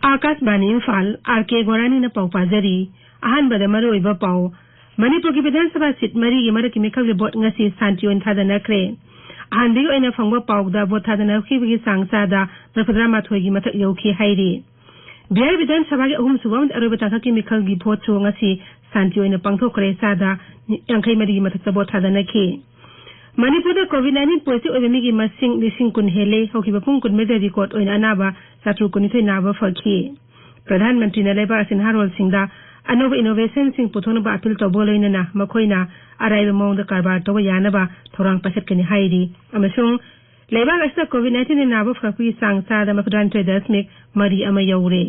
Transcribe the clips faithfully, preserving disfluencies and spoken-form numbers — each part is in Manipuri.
ꯑꯥꯀꯥꯁꯕꯥꯅꯤ ꯏꯝꯐꯥꯜ, ꯑꯥꯔ ꯀꯦ ꯒꯣꯔꯥꯅꯤꯅ ꯄꯥꯎ ꯄꯥꯖꯔꯤ꯫ ꯑꯍꯥꯟꯕꯗ ꯃꯔꯨꯑꯣꯏꯕ ꯄꯥꯎ꯫ ꯃꯅꯤꯄꯨꯔꯒꯤ ꯕꯤꯙꯥꯟ ꯁꯚꯥ ꯁꯤꯠ ꯃꯔꯤꯒꯤ ꯃꯔꯛꯀꯤ ꯃꯤꯈꯜꯒꯤ ꯚꯣꯠ ꯉꯁꯤ ꯁꯥꯟꯇꯤ ꯑꯣꯏꯅ ꯊꯥꯗꯅꯈ꯭ꯔꯦ꯫ ꯑꯍꯥꯟꯕꯒꯤ ꯑꯣꯏꯅ ꯐꯪꯕ ꯄꯥꯎꯗ ꯚꯣꯠ ꯊꯥꯗꯅꯈꯤꯕꯒꯤ ꯆꯥꯡ ꯆꯥꯗ ꯃꯔꯤꯐꯨꯇꯔꯥ ꯃꯥꯊꯣꯏꯒꯤ ꯃꯊꯛ ꯌꯧꯈꯤ ꯍꯥꯏꯔꯤ꯫ ꯕꯤꯍꯥꯔ ꯕꯤꯙꯥꯟ ꯁꯚꯥꯒꯤ ꯑꯍꯨꯝꯁꯨꯕ ꯑꯃꯗꯤ ꯑꯔꯣꯏꯕ ꯇꯥꯡꯀꯛꯀꯤ ꯃꯤꯈꯜꯒꯤ ꯚꯣꯠꯁꯨ ꯉꯁꯤ ꯁꯥꯟꯇꯤ ꯑꯣꯏꯅ ꯄꯥꯡꯊꯣꯛꯈ꯭ꯔꯦ, ꯆꯥꯗ ꯌꯥꯡꯈꯩ ꯃꯔꯤꯒꯤ ꯃꯊꯛꯇ ꯚꯣꯠ ꯊꯥꯗꯅꯈꯤ꯫ ꯃꯅꯤꯄꯨꯔꯗ ꯀꯣꯚꯤꯗ ꯅꯥꯏꯟꯇꯤꯟ ꯄꯣꯖꯤꯇꯤꯚ ꯑꯣꯏꯕ ꯃꯤꯒꯤ ꯃꯁꯤꯡ ꯂꯤꯁꯤꯡ ꯀꯨꯟ ꯍꯦꯜꯂꯦ꯫ ꯍꯧꯈꯤꯕ ꯄꯨꯡ ꯀꯨꯟꯃꯔꯤꯗ ꯔꯦꯀꯣꯔꯗ ꯑꯣꯏꯅ ꯑꯅꯥꯕ ꯆꯥꯇ꯭ꯔꯨꯛ ꯀꯨꯟꯅꯤꯊꯣꯏ ꯅꯥꯕ ꯐꯈꯤ꯫ ꯄ꯭ꯔꯙꯥꯟ ꯃꯟꯇ꯭ꯔꯤꯅ ꯂꯩꯕꯥꯛ ꯑꯁꯤ ꯅꯍꯥꯔꯣꯜꯁꯤꯡꯗ ꯑꯅꯧꯕ ꯏꯅꯣꯚꯦꯁꯟꯁꯤꯡ ꯄꯨꯊꯣꯛꯅꯕ ꯑꯄꯤꯜ ꯇꯧꯕꯒ ꯂꯣꯏꯅꯅ ꯃꯈꯣꯏꯅ ꯑꯔꯥꯏꯕ ꯃꯑꯣꯡꯗ ꯀꯔꯕꯥꯔ ꯇꯧꯕ ꯌꯥꯅꯕ ꯊꯧꯔꯥꯡ ꯄꯥꯏꯈꯠꯀꯅꯤ ꯍꯥꯏꯔꯤ꯫ ꯑꯃꯁꯨꯡ ꯂꯩꯕꯥꯛ ꯑꯁꯤꯗ ꯀꯣꯚꯤꯗ ꯅꯥꯏꯟꯇꯤꯟ ꯅꯥꯕ ꯐꯔꯛꯄꯒꯤ ꯆꯥꯡ ꯆꯥꯗ ꯃꯔꯤꯐꯨꯇꯔꯥꯅꯤꯊꯣꯏ ꯗꯁꯃꯤꯛ ꯃꯔꯤ ꯑꯃ ꯌꯧꯔꯦ꯫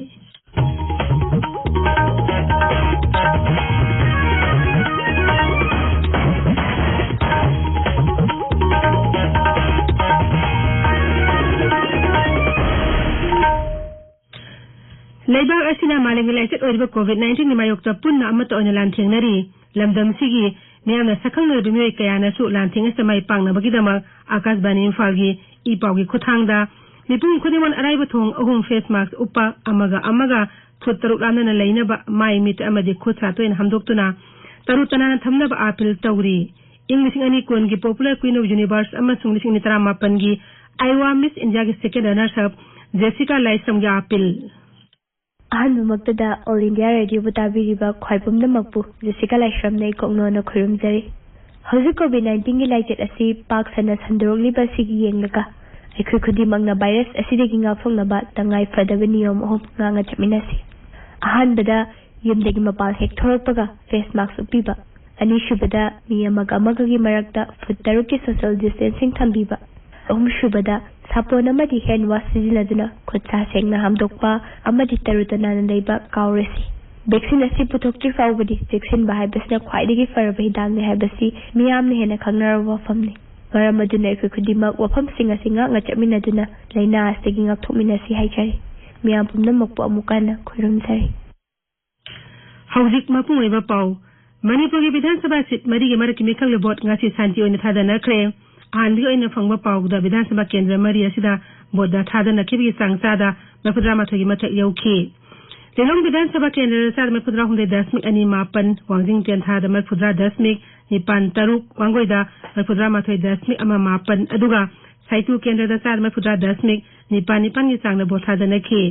ꯂꯩꯕꯥꯛ ꯑꯁꯤꯅ ꯃꯥꯂꯦꯝꯒꯤ ꯂꯥꯏꯆꯠ ꯑꯣꯏꯔꯤꯕ ꯀꯣꯚꯤꯗ ꯅꯥꯏꯟꯇꯤꯟꯒꯤ ꯃꯥꯌꯣꯛꯇ ꯄꯨꯟꯅ ꯑꯃꯠꯇ ꯑꯣꯏꯅ ꯂꯥꯟꯊꯦꯡꯅꯔꯤ꯫ ꯂꯝꯗꯝꯁꯤꯒꯤ ꯃꯤꯌꯥꯝꯅ ꯁꯛꯈꯪꯅꯔꯕ ꯃꯤꯑꯣꯏ ꯀꯌꯥꯅꯁꯨ ꯂꯥꯟꯊꯦꯡ ꯑꯁꯤꯗ ꯃꯥꯏ ꯄꯥꯛꯅꯕꯒꯤꯗꯃꯛ ꯑꯥꯀꯥꯁꯕꯥꯅꯤ ꯏꯝꯐꯥꯜꯒꯤ ꯏ ꯄꯥꯎꯒꯤ ꯈꯨꯠꯊꯥꯡꯗ ꯃꯤꯄꯨꯝ ꯈꯨꯗꯤꯡꯃꯛ ꯑꯔꯥꯏꯕ ꯊꯣꯡ ꯑꯍꯨꯝ ꯐꯦꯁ ꯃꯥꯛꯁ ꯎꯞꯄ, ꯑꯃꯒ ꯑꯃꯒ ꯐꯨꯠ ꯇꯔꯨꯛ ꯂꯥꯞꯅꯅ ꯂꯩꯅꯕ, ꯃꯥꯏ ꯃꯤꯠ ꯑꯃꯗꯤ ꯈꯨꯠ ꯁꯥ ꯇꯣꯏꯅ ꯍꯥꯝꯗꯣꯛꯇꯨꯅ ꯇꯔꯨ ꯇꯅꯥꯟꯅ ꯊꯝꯅꯕ ꯑꯥꯄꯤꯜ ꯇꯧꯔꯤ꯫ ꯏꯪ ꯂꯤꯁꯤꯡ ꯑꯅꯤ ꯀꯨꯟꯒꯤ Popular Queen of Universe ꯑꯃꯁꯨꯡ ꯂꯤꯁꯤꯡ ꯑꯅꯤ ꯇꯔꯥꯃꯥꯄꯟꯒꯤ Iowa Miss Indiaꯒꯤ second runner-up ꯖꯦꯁꯤꯀꯥ ꯂꯥꯏꯁ꯭ꯔꯝꯒꯤ ꯑꯥꯄꯤꯜ꯫ ꯑꯍꯥꯟꯕꯃꯛꯇꯗ All India Radioꯕꯨ ꯇꯥꯕꯤꯔꯤꯕ ꯈ꯭ꯋꯥꯏ ꯄꯨꯝꯅꯃꯛꯄꯨ ꯖꯦꯁꯤꯀꯥ ꯂꯥꯏꯁ꯭ꯔꯝꯅ ꯏꯀꯣꯛꯅꯣꯅ ꯈꯨꯔꯨꯝꯖꯔꯤ꯫ ꯍꯧꯖꯤꯛ ꯀꯣꯚꯤꯗ ꯅꯥꯏꯟꯇꯤꯟꯒꯤ ꯂꯥꯏꯆꯠ ꯑꯁꯤ ꯄꯥꯛ ꯁꯟꯅ ꯁꯟꯗꯣꯔꯛꯂꯤꯕ ꯑꯁꯤꯒꯤ ꯌꯦꯡꯂꯒ ꯑꯩꯈꯣꯏ ꯈꯨꯗꯤꯡꯃꯛꯅ ꯚꯥꯏꯔꯁ ꯑꯁꯤꯗꯒꯤ ꯉꯥꯛꯊꯣꯛꯅꯕ ꯇꯉꯥꯏ ꯐꯗꯕ ꯅꯤꯌꯣꯝ ꯑꯍꯨꯝ ꯉꯥꯛꯅ ꯆꯠꯃꯤꯟꯅꯁꯤ꯫ ꯑꯍꯥꯟꯕꯗ, ꯌꯨꯝꯗꯒꯤ ꯃꯄꯥꯟ ꯍꯦꯛ ꯊꯣꯔꯛꯄꯒ ꯐꯦꯁ ꯃꯥꯛꯁ ꯎꯞꯄꯤꯕ꯫ ꯑꯅꯤꯁꯨꯕꯗ, ꯃꯤ ꯑꯃꯒ ꯑꯃꯒꯒꯤ ꯃꯔꯛꯇ ꯐꯨꯠ ꯇꯔꯨꯛꯀꯤ ꯁꯣꯁꯤꯌꯦꯜ ꯗꯤꯁꯇꯦꯟꯁꯤꯡ ꯊꯝꯕꯤꯕ꯫ ꯑꯍꯨꯝꯁꯨꯕꯗ, ꯁꯥꯄꯣꯟ ꯑꯃꯗꯤ ꯍꯦꯟ ꯋꯥꯁ ꯁꯤꯖꯤꯟꯅꯗꯨꯅ ꯈꯨꯠ ꯁꯥ ꯁꯦꯡꯅ ꯍꯥꯝꯗꯣꯛꯄ ꯑꯃꯗꯤ ꯇꯔꯨ ꯇꯅꯥꯟꯅ ꯂꯩꯕ ꯀꯥꯎꯔꯣꯏꯁꯤ꯫ ꯚꯦꯛꯁꯤꯟ ꯑꯁꯤ ꯄꯨꯊꯣꯛꯇ꯭ꯔꯤ ꯐꯥꯎꯕꯗꯤ ꯆꯦꯛꯁꯤꯟꯕ ꯍꯥꯏꯕꯁꯤꯅ ꯈ꯭ꯋꯥꯏꯗꯒꯤ ꯐꯔꯕ ꯍꯤꯗꯥꯛꯅꯤ ꯍꯥꯏꯕꯁꯤ ꯃꯤꯌꯥꯝꯅ ꯍꯦꯟꯅ ꯈꯪꯅꯔꯕ ꯋꯥꯐꯝꯅꯤ꯫ ꯃꯔꯝ ꯑꯗꯨꯅ ꯑꯩꯈꯣꯏ ꯈꯨꯗꯤꯡꯃꯛ ꯋꯥꯐꯝꯁꯤꯡ ꯑꯁꯤ ꯉꯥꯛꯅ ꯆꯠꯃꯤꯟꯅꯗꯨꯅ ꯂꯥꯏꯅꯥ ꯑꯁꯤꯗꯒꯤ ꯉꯥꯛꯊꯣꯛꯃꯤꯟꯅꯁꯤ ꯍꯥꯏꯖꯔꯤ꯫ ꯃꯤꯌꯥꯝ ꯄꯨꯝꯅꯃꯛꯄꯨ ꯑꯃꯨꯛ ꯍꯟꯅ ꯈꯨꯔꯨꯝꯖꯔꯤ꯫ ꯍꯧꯖꯤꯛ ꯃꯄꯨꯡ ꯑꯣꯏꯕ ꯄꯥꯎ꯫ ꯃꯅꯤꯄꯨꯔꯒꯤ ꯕꯤꯙꯥꯟ ꯁꯚꯥ ꯁꯤꯠ ꯃꯔꯤꯒꯤ ꯃꯔꯛꯀꯤ ꯃꯤꯈꯜꯒꯤ ꯚꯣꯠ ꯉꯁꯤ ꯁꯥꯟꯇꯤ ꯑꯣꯏꯅ ꯊꯥꯗꯅꯈ꯭ꯔꯦ꯫ ꯅꯍꯥꯟꯒꯤ ꯑꯣꯏꯅ ꯐꯪꯕ ꯄꯥꯎꯗ ꯕꯤꯙꯥꯟ ꯁꯚꯥ ꯀꯦꯟꯗ꯭ꯔ ꯃꯔꯤ ꯑꯁꯤꯗ ꯚꯣꯠꯇ ꯊꯥꯗꯅꯈꯤꯕꯒꯤ ꯆꯥꯡ ꯆꯥꯗ ꯃꯔꯤꯐꯨꯇꯔꯥ ꯃꯥꯊꯣꯏꯒꯤ ꯃꯊꯛ ꯌꯧꯈꯤ꯫ ꯂꯤꯂꯣꯡ ꯕꯤꯙꯥꯟ ꯁꯚꯥ ꯀꯦꯟꯗ꯭ꯔꯗ ꯆꯥꯗ ꯃꯔꯤꯐꯨꯇꯔꯥ ꯍꯨꯝꯗꯣꯏ ꯗꯁꯃꯤꯛ ꯑꯅꯤ ꯃꯥꯄꯟ, ꯋꯥꯡꯖꯤꯡ ꯇꯦꯟꯊꯥꯗ ꯃꯔꯤꯐꯨꯇꯔꯥ ꯗꯁꯃꯤꯛ ꯅꯤꯄꯥꯟ ꯇꯔꯨꯛ, ꯋꯥꯡꯒꯣꯏꯗ ꯃꯔꯤꯐꯨꯇꯔꯥ ꯃꯥꯊꯣꯏ ꯗꯁꯃꯤꯛ ꯑꯃ ꯃꯥꯄꯟ, ꯑꯗꯨꯒ ꯁꯥꯏꯇꯨ ꯀꯦꯟꯗ꯭ꯔꯗ ꯆꯥꯗ ꯃꯔꯤꯐꯨꯇꯔꯥ ꯗꯁꯃꯤꯛ ꯅꯤꯄꯥꯟ ꯅꯤꯄꯥꯟꯒꯤ ꯆꯥꯡꯗ ꯚꯣꯠ ꯊꯥꯗꯅꯈꯤ꯫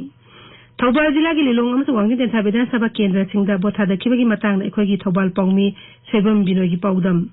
ꯊꯧꯕꯥꯜ ꯖꯤꯂꯥꯒꯤ ꯂꯤꯂꯣꯡ ꯑꯃꯁꯨꯡ ꯋꯥꯡꯖꯤꯡ ꯇꯦꯟꯊꯥ ꯕꯤꯙꯥꯟ ꯁꯚꯥ ꯀꯦꯟꯗ꯭ꯔꯁꯤꯡꯗ ꯚꯣꯠ ꯊꯥꯗꯈꯤꯕꯒꯤ ꯃꯇꯥꯡꯗ ꯑꯩꯈꯣꯏꯒꯤ ꯊꯧꯕꯥꯜ ꯄꯥꯎꯃꯤ ꯁꯣꯏꯕꯝ ꯕꯤꯅꯣꯏꯒꯤ ꯄꯥꯎꯗꯝ꯫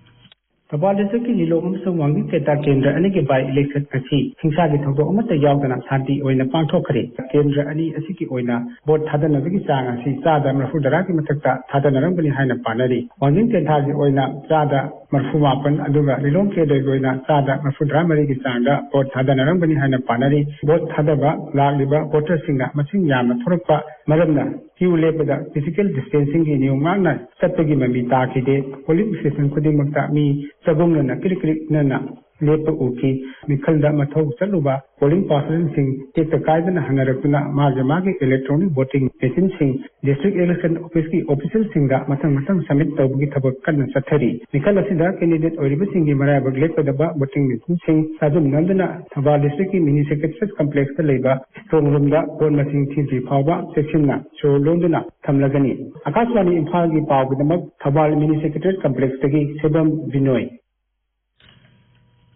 ꯊꯧꯕꯥꯜ ꯗꯤꯁꯇ꯭ꯔꯤꯛꯀꯤ ꯂꯤꯂꯣꯡ ꯑꯃꯁꯨꯡ ꯋꯥꯡꯖꯤꯡ ꯇꯦꯟꯊꯥ ꯀꯦꯟꯗ꯭ꯔ ꯑꯅꯤꯒꯤ by election ꯑꯁꯤ ꯍꯤꯡꯁꯥꯒꯤ ꯊꯧꯗꯣꯛ ꯑꯃꯠꯇ ꯌꯥꯎꯗꯅ ꯁꯥꯟꯇꯤ ꯑꯣꯏꯅ ꯄꯥꯡꯊꯣꯛꯈ꯭ꯔꯦ꯫ ꯀꯦꯟꯗ꯭ꯔ ꯑꯅꯤ ꯑꯁꯤꯒꯤ ꯑꯣꯏꯅ ꯚꯣꯠ ꯊꯥꯗꯅꯕꯒꯤ ꯆꯥꯡ ꯑꯁꯤ ꯆꯥꯗ ꯃꯔꯤꯐꯨꯇꯔꯥꯒꯤ ꯃꯊꯛꯇ ꯊꯥꯗꯅꯔꯝꯒꯅꯤ ꯍꯥꯏꯅ ꯄꯥꯅꯔꯤ꯫ ꯋꯥꯡꯖꯤꯡ ꯇꯦꯟꯊꯥꯒꯤ ꯑꯣꯏꯅ ꯆꯥꯗ ꯃꯔꯤꯐꯨ ꯃꯥꯄꯟ, ꯑꯗꯨꯒ ꯂꯤꯂꯣꯡ ꯀꯦꯟꯗ꯭ꯔꯒꯤ ꯑꯣꯏꯅ ꯆꯥꯗ ꯃꯔꯤꯐꯨꯇꯔꯥ ꯃꯔꯤꯒꯤ ꯆꯥꯡꯗ ꯚꯣꯠ ꯊꯥꯗꯅꯔꯝꯒꯅꯤ ꯍꯥꯏꯅ ꯄꯥꯅꯔꯤ꯫ ꯚꯣꯠ ꯊꯥꯗꯕ ꯂꯥꯛꯂꯤꯕ ꯚꯣꯇꯔꯁꯤꯡꯅ ꯃꯁꯤꯡ ꯌꯥꯝꯅ ꯊꯣꯔꯛꯄ ꯃꯔꯝꯅ ꯀ꯭ꯌꯨ ꯂꯦꯞꯄꯗ physical distancingꯒꯤ ꯅꯤꯌꯣꯝ ꯉꯥꯛꯅ ꯆꯠꯄꯒꯤ ꯃꯃꯤ ꯇꯥꯈꯤꯗꯦ꯫ ꯄꯣꯂꯤꯡ ꯁ꯭ꯇꯦꯁꯟ ꯈꯨꯗꯤꯡꯃꯛꯇ ꯃꯤ ꯆꯒꯨꯡꯅꯅ ꯀ꯭ꯔꯤꯛ ꯀ꯭ꯔꯤꯛ ꯏꯟꯅꯅ ꯂꯦꯞꯄ ꯎꯈꯤ꯫ ꯃꯤꯈꯜꯗ ꯃꯊꯧ ꯆꯠꯂꯨꯕ ꯄꯣꯂꯤꯡ ꯄꯥꯔꯁꯟꯁꯤꯡ ꯇꯦꯛꯇ ꯀꯥꯏꯗꯅ ꯍꯟꯅꯔꯛꯇꯨꯅ ꯃꯥꯒꯤ ꯃꯥꯒꯤ electronic voting machineꯁꯤꯡ district election officeꯀꯤ officialꯁꯤꯡꯗ ꯃꯊꯪ ꯃꯊꯪ submit ꯇꯧꯕꯒꯤ ꯊꯕꯛ ꯀꯟꯅ ꯆꯠꯊꯔꯤ꯫ ꯃꯤꯈꯜ ꯑꯁꯤꯗ candidate ꯑꯣꯏꯔꯤꯕꯁꯤꯡꯒꯤ ꯃꯔꯥꯏꯕꯛ ꯂꯦꯞꯀꯗꯕ voting machineꯁꯤꯡ ꯆꯥꯖꯨꯝꯅꯗꯨꯅ ꯊꯧꯕꯥꯜ districtꯀꯤ mini secretariat complexꯇ ꯂꯩꯕ strong roomꯗ vote ꯃꯁꯤꯡ ꯊꯤꯗ꯭ꯔꯤ ꯐꯥꯎꯕ ꯆꯦꯛꯁꯤꯟꯅ ꯁꯣꯔ ꯂꯣꯟꯗꯨꯅ ꯊꯝꯂꯒꯅꯤ꯫ ꯑꯀꯥꯁꯕꯥꯅꯤ ꯏꯝꯐꯥꯜꯒꯤ ꯄꯥꯎꯒꯤꯗꯃꯛ Thoubal mini secretariat complexꯇꯒꯤ Soibam ꯕꯤꯅꯣꯏ꯫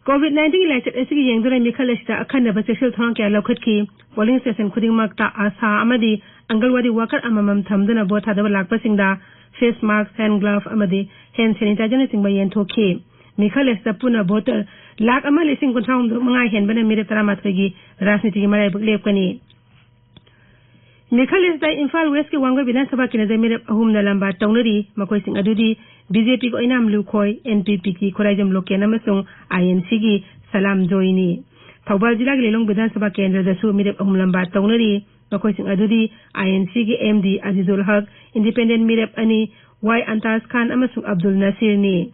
COVID nineteenꯒꯤ ꯂꯥꯏꯆꯠ ꯑꯁꯤꯒꯤ ꯌꯦꯡꯗꯨꯅ ꯃꯤꯈꯜ ꯑꯁꯤꯗ ꯑꯈꯟꯅꯕ ꯆꯦꯛꯁꯤꯜ ꯊꯧꯔꯥꯡ ꯀꯌꯥ ꯂꯧꯈꯠꯈꯤ꯫ Polling station ꯈꯨꯗꯤꯡꯃꯛꯇ ꯑꯥꯁꯥ ꯑꯃꯗꯤ ꯑꯪꯒꯜꯋꯥꯗꯤ worker ꯑꯃꯃꯝ ꯊꯝꯗꯨꯅ ꯚꯣꯠ ꯊꯥꯗꯕ ꯂꯥꯛꯄꯁꯤꯡꯗ face mask, hand glove ꯑꯃꯗꯤ hand sanitizerꯅꯆꯤꯡꯕ ꯌꯦꯟꯊꯣꯛꯈꯤ꯫ ꯃꯤꯈꯜ ꯑꯁꯤꯗ ꯄꯨꯟꯅ voter ꯂꯥꯈ ꯑꯃ ꯂꯤꯁꯤꯡ ꯀꯨꯟꯊ꯭ꯔꯥ ꯍꯨꯝꯗꯣꯏ ꯃꯉꯥ ꯍꯦꯟꯕꯅ ꯃꯤꯔꯦꯞ ꯇꯔꯥꯃꯥꯊꯣꯏꯒꯤ ꯔꯥꯖꯅꯤꯇꯤꯒꯤ ꯃꯔꯥꯏꯕꯛ ꯂꯦꯞꯀꯅꯤ꯫ ꯃꯤꯈꯜ ꯑꯁꯤꯗ ꯏꯝꯐꯥꯜ Westꯀꯤ ꯋꯥꯡꯒꯣꯏ ꯕꯤꯙꯥꯟ ꯁꯚꯥ ꯀꯦꯟꯗ꯭ꯔꯗ ꯃꯤꯔꯦꯞ ꯑꯍꯨꯝꯅ ꯂꯝꯕꯥ ꯇꯧꯅꯔꯤ꯫ ꯃꯈꯣꯏꯁꯤꯡ ꯑꯗꯨꯗꯤ BJPꯒꯤ ꯑꯣꯏꯅꯥꯝ ꯂꯨꯈꯣꯏ, NPPꯒꯤ ꯈꯨꯔꯥꯏꯖꯝ ꯂꯣꯀꯦꯟ ꯑꯃꯁꯨꯡ INCꯒꯤ ꯁꯂꯥꯝ ꯖꯣꯏꯅꯤ꯫ ꯊꯧꯕꯥꯜ ꯖꯤꯂꯥꯒꯤ ꯂꯤꯂꯣꯡ ꯕꯤꯙꯥꯟ ꯁꯚꯥ ꯀꯦꯟꯗ꯭ꯔꯗꯁꯨ ꯃꯤꯔꯦꯞ ꯑꯍꯨꯝ ꯂꯝꯕꯥ ꯇꯧꯅꯔꯤ꯫ ꯃꯈꯣꯏꯁꯤꯡ ꯑꯗꯨꯗꯤ INCꯒꯤ MD ꯑꯖꯤꯖꯨꯜ ꯍꯛ, independent ꯃꯤꯔꯦꯞ ꯑꯅꯤ, Y ꯑꯟꯇꯥꯖ ꯈꯥꯟ ꯑꯃꯁꯨꯡ ꯑꯕꯗꯨꯜ ꯅꯁꯤꯔꯅꯤ꯫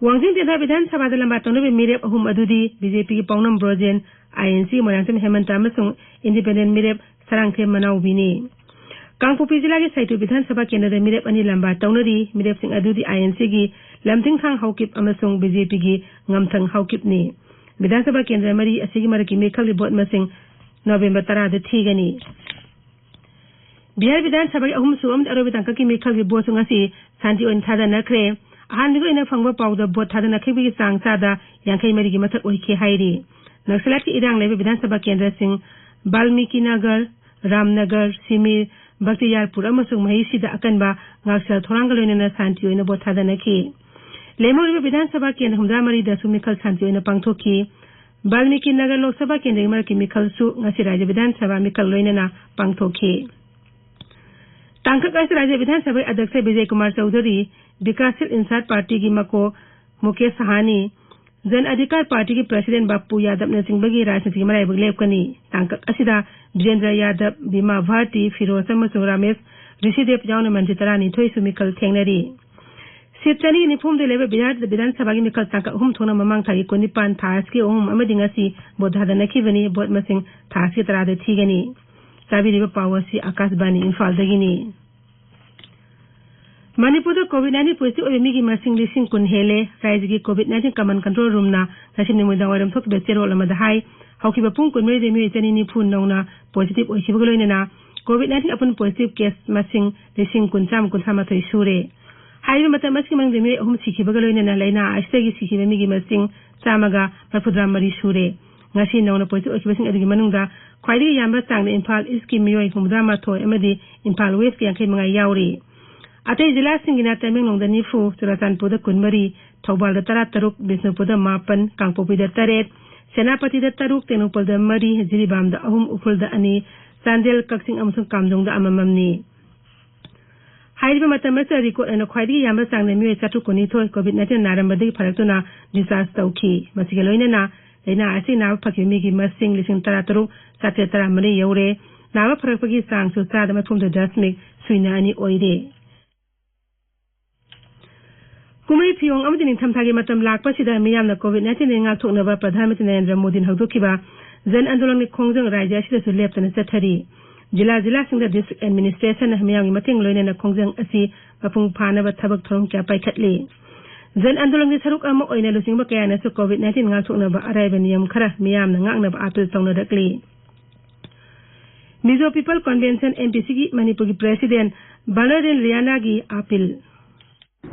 ꯋꯥꯡꯖꯤꯡ ꯇꯦꯟꯊꯥ ꯕꯤꯙꯥꯟ ꯁꯚꯥꯗ ꯂꯝꯕꯥ ꯇꯧꯅꯕ ꯃꯤꯔꯦꯞ ꯑꯍꯨꯝ ꯑꯗꯨꯗꯤ BJPꯒꯤ ꯄꯥꯎꯅꯝ ꯕ꯭ꯔꯣꯖꯦꯟ, INCꯒꯤ ꯃꯣꯏꯔꯥꯡꯊꯦꯝ ꯍꯦꯃꯟꯇ ꯑꯃꯁꯨꯡ independent ꯃꯤꯔꯦꯞ ꯁꯔꯥꯡꯊꯦꯝ ꯃꯅꯥꯎꯕꯤꯅꯤ꯫ ꯀꯥꯡꯄꯣꯛꯄꯤ ꯖꯤꯂꯥꯒꯤ ꯁꯥꯏꯇꯨ ꯕꯤꯙꯥꯟ ꯁꯚꯥ ꯀꯦꯟꯗ꯭ꯔꯗ ꯃꯤꯔꯦꯞ ꯑꯅꯤ ꯂꯥꯝꯕ ꯇꯧꯅꯔꯤ꯫ ꯃꯤꯔꯦꯞꯁꯤꯡ ꯑꯗꯨꯗꯤ ꯑꯥꯏ ꯑꯦꯟ ꯁꯤꯒꯤ ꯂꯝꯊꯤꯡꯊꯥꯡ ꯍꯥꯎꯀꯤꯞ ꯑꯃꯁꯨꯡ ꯕꯤ ꯖꯦ ꯄꯤꯒꯤ ꯉꯝꯊꯪ ꯍꯥꯎꯀꯤꯞꯅꯤ꯫ ꯕꯤꯙꯥꯟ ꯁꯚꯥ ꯀꯦꯟꯗ꯭ꯔ ꯃꯔꯤ ꯑꯁꯤꯒꯤ ꯃꯔꯛꯀꯤ ꯃꯤꯈꯜꯒꯤ ꯚꯣꯠ ꯃꯁꯤꯡ ꯅꯣꯕꯦꯝꯕꯔ ꯇꯔꯥꯗ ꯊꯤꯒꯅꯤ꯫ ꯕꯤꯍꯥꯔ ꯕꯤꯙꯥꯟ ꯁꯚꯥꯒꯤ ꯑꯍꯨꯝꯁꯨꯕ ꯑꯃꯗꯤ ꯑꯔꯣꯏꯕ ꯇꯥꯡꯀꯛꯀꯤ ꯃꯤꯈꯜꯒꯤ ꯚꯣꯠꯁꯨ ꯉꯁꯤ ꯁꯥꯟꯇꯤ ꯑꯣꯏꯅ ꯊꯥꯗꯅꯈ꯭ꯔꯦ꯫ ꯑꯍꯥꯟꯕꯒꯤ ꯑꯣꯏꯅ ꯐꯪꯕ ꯄꯥꯎꯗ ꯚꯣꯠ ꯊꯥꯗꯅꯈꯤꯕꯒꯤ ꯆꯥꯡ ꯆꯥꯗ ꯌꯥꯡꯈꯩ ꯃꯔꯤꯒꯤ ꯃꯊꯛ ꯑꯣꯏꯈꯤ ꯍꯥꯏꯔꯤ꯫ ꯅꯛꯁꯂꯥꯏꯠꯀꯤ ꯏꯔꯥꯡ ꯂꯩꯕ ꯕꯤꯙꯥꯟ ꯁꯚꯥ ꯀꯦꯟꯗ꯭ꯔꯁꯤꯡ ꯕꯥꯜꯃꯤꯀꯤ ꯅꯒꯔ, ꯔꯥꯝꯅꯒꯔ, ꯁꯤꯃꯤꯔ, ꯕꯛꯇꯤꯌꯥꯔꯄꯨꯔ ꯑꯃꯁꯨꯡ ꯃꯍꯩꯁꯤꯗ ꯑꯀꯟꯕ ꯉꯥꯛꯁꯦꯜ ꯊꯧꯔꯥꯡꯒ ꯂꯣꯏꯅꯅ ꯁꯥꯟꯇꯤ ꯑꯣꯏꯅ ꯚꯣꯠ ꯊꯥꯗꯅꯈꯤ꯫ ꯂꯦꯝꯍꯧꯔꯤꯕ ꯕꯤꯙꯥꯟ ꯁꯚꯥ ꯀꯦꯟꯗ꯭ꯔ ꯍꯨꯝꯗ꯭ꯔꯥ ꯃꯔꯤꯗꯁꯨ ꯃꯤꯈꯜ ꯁꯥꯟꯇꯤ ꯑꯣꯏꯅ ꯄꯥꯡꯊꯣꯛꯈꯤ꯫ ꯕꯥꯜꯃꯤꯀꯤ ꯅꯒꯔ ꯂꯣꯛ ꯁꯚꯥ ꯀꯦꯟꯗ꯭ꯔꯒꯤ ꯃꯔꯛꯀꯤ ꯃꯤꯈꯜꯁꯨ ꯉꯁꯤ ꯔꯥꯖ꯭ꯌ ꯕꯤꯙꯥꯟ ꯁꯚꯥ ꯃꯤꯈꯜ ꯂꯣꯏꯅꯅ ꯄꯥꯡꯊꯣꯛꯈꯤ꯫ ꯇꯥꯡꯀꯛ ꯑꯁꯤ ꯔꯥꯖ꯭ꯌ ꯕꯤꯙꯥꯟ ꯁꯚꯥꯒꯤ ꯑꯗ꯭ꯌꯛꯁ ꯕꯤꯖꯦ ꯀꯨꯃꯥꯔ ꯆꯧꯙꯨꯔꯤ, ꯕꯤꯀꯥꯁꯁꯤꯜ ꯏꯟꯁꯥꯟ ꯄꯥꯔꯇꯤꯒꯤ ꯃꯀꯣꯛ ꯃꯨꯀꯦꯁ ꯁꯍꯥꯅꯤ, ꯖꯟ ꯑꯙꯤꯀꯥꯔ ꯄꯥꯔꯇꯤꯒꯤ ꯄ꯭ꯔꯁꯤꯗꯦꯟ ꯕꯥꯄꯨ ꯌꯥꯗꯕꯅꯆꯤꯡꯕꯒꯤ ꯔꯥꯖꯅꯤꯇꯤꯒꯤ ꯃꯔꯥꯏꯕꯛ ꯂꯦꯞꯀꯅꯤ꯫ ꯇꯥꯡꯀꯛ ꯑꯁꯤꯗ ꯕꯤꯔꯦꯟꯗ꯭ꯔ ꯌꯥꯗꯕ, ꯕꯤꯃꯥ ꯚꯥꯔꯇꯤ, ꯐꯤꯔꯣꯖ ꯑꯃꯁꯨꯡ ꯔꯥꯃꯦꯁ ꯔꯤꯁꯤꯗꯦꯕ ꯌꯥꯎꯅ ꯃꯟꯇ꯭ꯔꯤ ꯇꯔꯥꯅꯤꯊꯣꯏꯁꯨ ꯃꯤꯈꯜ ꯊꯦꯡꯅꯔꯤ꯫ ꯁꯤꯠ ꯆꯅꯤ ꯅꯤꯐꯨ ꯍꯨꯝꯗꯣꯏ ꯂꯩꯕ ꯕꯤꯍꯥꯔ ꯕꯤꯙꯥꯟ ꯁꯚꯥꯒꯤ ꯃꯤꯈꯜ ꯇꯥꯡꯀꯛ ꯑꯍꯨꯝ ꯊꯣꯛꯅ ꯃꯃꯥꯡ ꯊꯥꯒꯤ ꯀꯨꯟꯅꯤꯄꯥꯟ, ꯊꯥ ꯑꯁꯤꯒꯤ ꯑꯍꯨꯝ ꯑꯃꯗꯤ ꯉꯁꯤ ꯚꯣꯠ ꯊꯥꯗꯅꯈꯤꯕꯅꯤ꯫ ꯚꯣꯠ ꯃꯁꯤꯡ ꯊꯥ ꯑꯁꯤꯒꯤ ꯇꯔꯥꯗ ꯊꯤꯒꯅꯤ꯫ ꯇꯥꯕꯤꯔꯤꯕ ꯄꯥꯎ ꯑꯁꯤ ꯑꯥꯀꯥꯁꯕꯥꯅꯤ ꯏꯝꯐꯥꯜꯗꯒꯤꯅꯤ꯫ ꯃꯅꯤꯄꯨꯔꯗ ꯀꯣꯚꯤꯗ ꯅꯥꯏꯟꯇꯤꯟ ꯄꯣꯖꯤꯇꯤꯚ ꯑꯣꯏꯕ ꯃꯤꯒꯤ ꯃꯁꯤꯡ ꯂꯤꯁꯤꯡ ꯀꯨꯟ ꯍꯦꯜꯂꯦ꯫ ꯔꯥꯖ꯭ꯌꯒꯤ ꯀꯣꯚꯤꯗ ꯅꯥꯏꯟꯇꯤꯟ ꯀꯃꯟ ꯀꯟꯇ꯭ꯔꯣꯜ ꯔꯨꯝꯅ ꯉꯁꯤ ꯅꯨꯃꯤꯗꯥꯡꯋꯥꯏꯔꯝ ꯊꯣꯛꯈꯤꯕ ꯆꯦꯔꯣꯜ ꯑꯃꯗ ꯍꯥꯏ, ꯍꯧꯈꯤꯕ ꯄꯨꯡ ꯀꯨꯟꯃꯔꯤꯗ ꯃꯤꯑꯣꯏ ꯆꯅꯤ ꯅꯤꯐꯨ ꯅꯧꯅ ꯄꯣꯖꯤꯇꯤꯚ ꯑꯣꯏꯈꯤꯕꯒ ꯂꯣꯏꯅꯅ ꯀꯣꯚꯤꯗ ꯅꯥꯏꯟꯇꯤꯟ ꯑꯄꯨꯟꯕ ꯄꯣꯖꯤꯇꯤꯚ ꯀꯦꯁ ꯃꯁꯤꯡ ꯂꯤꯁꯤꯡ ꯀꯨꯟ ꯆꯥꯝꯃ ꯀꯨꯟꯊ꯭ꯔꯥ ꯃꯥꯊꯣꯏ ꯁꯨꯔꯦ꯫ ꯍꯥꯏꯔꯤꯕ ꯃꯇꯝ ꯑꯁꯤꯒꯤ ꯃꯅꯨꯡꯗ ꯃꯤꯑꯣꯏ ꯑꯍꯨꯝ ꯁꯤꯈꯤꯕꯒ ꯂꯣꯏꯅꯅ ꯂꯥꯏꯅꯥ ꯑꯁꯤꯗꯒꯤ ꯁꯤꯈꯤꯕ ꯃꯤꯒꯤ ꯃꯁꯤꯡ ꯆꯥꯝꯃꯒ ꯃꯔꯤꯐꯨꯇꯔꯥ ꯃꯔꯤ ꯁꯨꯔꯦ꯫ ꯉꯁꯤ ꯅꯧꯅ ꯄꯣꯖꯤꯇꯤꯚ ꯑꯣꯏꯈꯤꯕꯁꯤꯡ ꯑꯗꯨꯒꯤ ꯃꯅꯨꯡꯗ ꯈ꯭ꯋꯥꯏꯗꯒꯤ ꯌꯥꯝꯕ ꯆꯥꯡꯗ ꯏꯝꯐꯥꯜ ꯏꯁꯀꯤ ꯃꯤꯑꯣꯏ ꯍꯨꯝꯐꯨꯇꯔꯥ ꯃꯥꯊꯣꯏ ꯑꯃꯗꯤ ꯏꯝꯐꯥꯜ ꯋꯦꯁꯀꯤ ꯌꯥꯡꯈꯩ ꯃꯉꯥ ꯌꯥꯎꯔꯤ꯫ ꯑꯇꯩ ꯖꯤꯂꯥꯁꯤꯡꯒꯤꯅ ꯇꯃꯦꯡꯂꯣꯡꯗ ꯅꯤꯐꯨ, ꯆꯨꯔꯥꯆꯥꯟꯄꯨꯔꯗ ꯀꯨꯟꯃꯔꯤ, ꯊꯧꯕꯥꯜꯗ ꯇꯔꯥꯇꯔꯨꯛ, ꯕꯤꯁꯅꯨꯄꯨꯔꯗ ꯃꯥꯄꯟ, ꯀꯥꯡꯄꯣꯛꯄꯤꯗ ꯇꯔꯦꯠ, ꯁꯦꯅꯥꯄꯇꯤꯗ ꯇꯔꯨꯛ, ꯇꯦꯡꯅꯧꯄꯜꯗ ꯃꯔꯤ, ꯖꯤꯔꯤꯕꯥꯝꯗ ꯑꯍꯨꯝ, ꯎꯈ꯭ꯔꯨꯜꯗ ꯑꯅꯤ, ꯆꯥꯟꯗꯦꯜ, ꯀꯛꯆꯤꯡ ꯑꯃꯁꯨꯡ ꯀꯥꯝꯖꯣꯡꯗ ꯑꯃꯃꯝꯅꯤ꯫ ꯍꯥꯏꯔꯤꯕ ꯃꯇꯝ ꯑꯁꯤꯗ ꯔꯦꯀꯣꯔꯗ ꯑꯣꯏꯅ ꯈ꯭ꯋꯥꯏꯗꯒꯤ ꯌꯥꯝꯕ ꯆꯥꯡꯗ ꯃꯤꯑꯣꯏ ꯆꯥꯇ꯭ꯔꯨꯛ ꯀꯨꯟꯅꯤꯊꯣꯏ ꯀꯣꯚꯤꯗ ꯅꯥꯏꯟꯇꯤꯟ ꯅꯥꯔꯝꯕꯗꯒꯤ ꯐꯔꯛꯇꯨꯅ ꯗꯤꯁꯆꯥꯔꯖ ꯇꯧꯈꯤ꯫ ꯃꯁꯤꯒ ꯂꯣꯏꯅꯅ ꯂꯥꯏꯅꯥ ꯑꯁꯤ ꯅꯥꯕ ꯐꯈꯤꯕ ꯃꯤꯒꯤ ꯃꯁꯤꯡ ꯂꯤꯁꯤꯡ ꯇꯔꯥꯇꯔꯨꯛ ꯆꯥꯇ꯭ꯔꯦꯠ ꯇꯔꯥꯃꯔꯤ ꯌꯧꯔꯦ꯫ ꯅꯥꯕ ꯐꯔꯛꯄꯒꯤ ꯆꯥꯡꯁꯨ ꯆꯥꯗ ꯃꯔꯤꯐꯨꯍꯨꯝꯗꯣꯏ ꯗꯁꯃꯤꯛ ꯁꯨꯏꯅ ꯑꯅꯤ ꯑꯣꯏꯔꯦ꯫ ꯀꯨꯝꯍꯩ ꯐꯤꯌꯣꯡ ꯑꯃꯗꯤ ꯅꯤꯡꯊꯝꯊꯥꯒꯤ ꯃꯇꯝ ꯂꯥꯛꯄꯁꯤꯗ ꯃꯤꯌꯥꯝꯅ ꯀꯣꯚꯤꯗ ꯅꯥꯏꯟꯇꯤꯟꯗꯒꯤ ꯉꯥꯛꯊꯣꯛꯅꯕ ꯄ꯭ꯔꯙꯥꯟ ꯃꯟꯇ꯭ꯔꯤ ꯅꯔꯦꯟꯗ꯭ꯔ ꯃꯣꯗꯤꯅ ꯍꯧꯗꯣꯛꯈꯤꯕ ꯖꯟ ꯑꯟꯗꯣꯂꯟꯒꯤ ꯈꯣꯡꯖꯪ ꯔꯥꯖ꯭ꯌ ꯑꯁꯤꯗꯁꯨ ꯂꯦꯞꯇꯅ ꯆꯠꯊꯔꯤ꯫ ꯖꯤꯂꯥ ꯖꯤꯂꯥꯁꯤꯡꯗ district administrationꯅ ꯃꯤꯌꯥꯝꯒꯤ ꯃꯇꯦꯡ ꯂꯣꯏꯅꯅ ꯈꯣꯡꯖꯪ ꯑꯁꯤ ꯃꯄꯨꯡ ꯐꯥꯅꯕ ꯊꯕꯛ ꯊꯧꯔꯝ ꯀꯌꯥ ꯄꯥꯏꯈꯠꯂꯤ꯫ ꯖꯟ ꯑꯟꯗꯣꯂꯟꯒꯤ ꯁꯔꯨꯛ ꯑꯃ ꯑꯣꯏꯅ ꯂꯨꯆꯤꯡꯕ ꯀꯌꯥꯅꯁꯨ COVID nineteen ꯉꯥꯛꯊꯣꯛꯅꯕ ꯑꯔꯥꯏꯕ ꯅꯤꯌꯝ ꯈꯔ ꯃꯤꯌꯥꯝꯅ ꯉꯥꯛꯅꯕ ꯑꯥꯄꯤꯜ ꯇꯧꯅꯔꯛꯂꯤ꯫ Mizo People Convention, MPCꯒꯤ ꯃꯅꯤꯄꯨꯔꯒꯤ president ꯕꯂꯔꯗꯤꯟ ꯔꯤꯌꯥꯅꯥꯒꯤ ꯑꯥꯄꯤꯜ꯫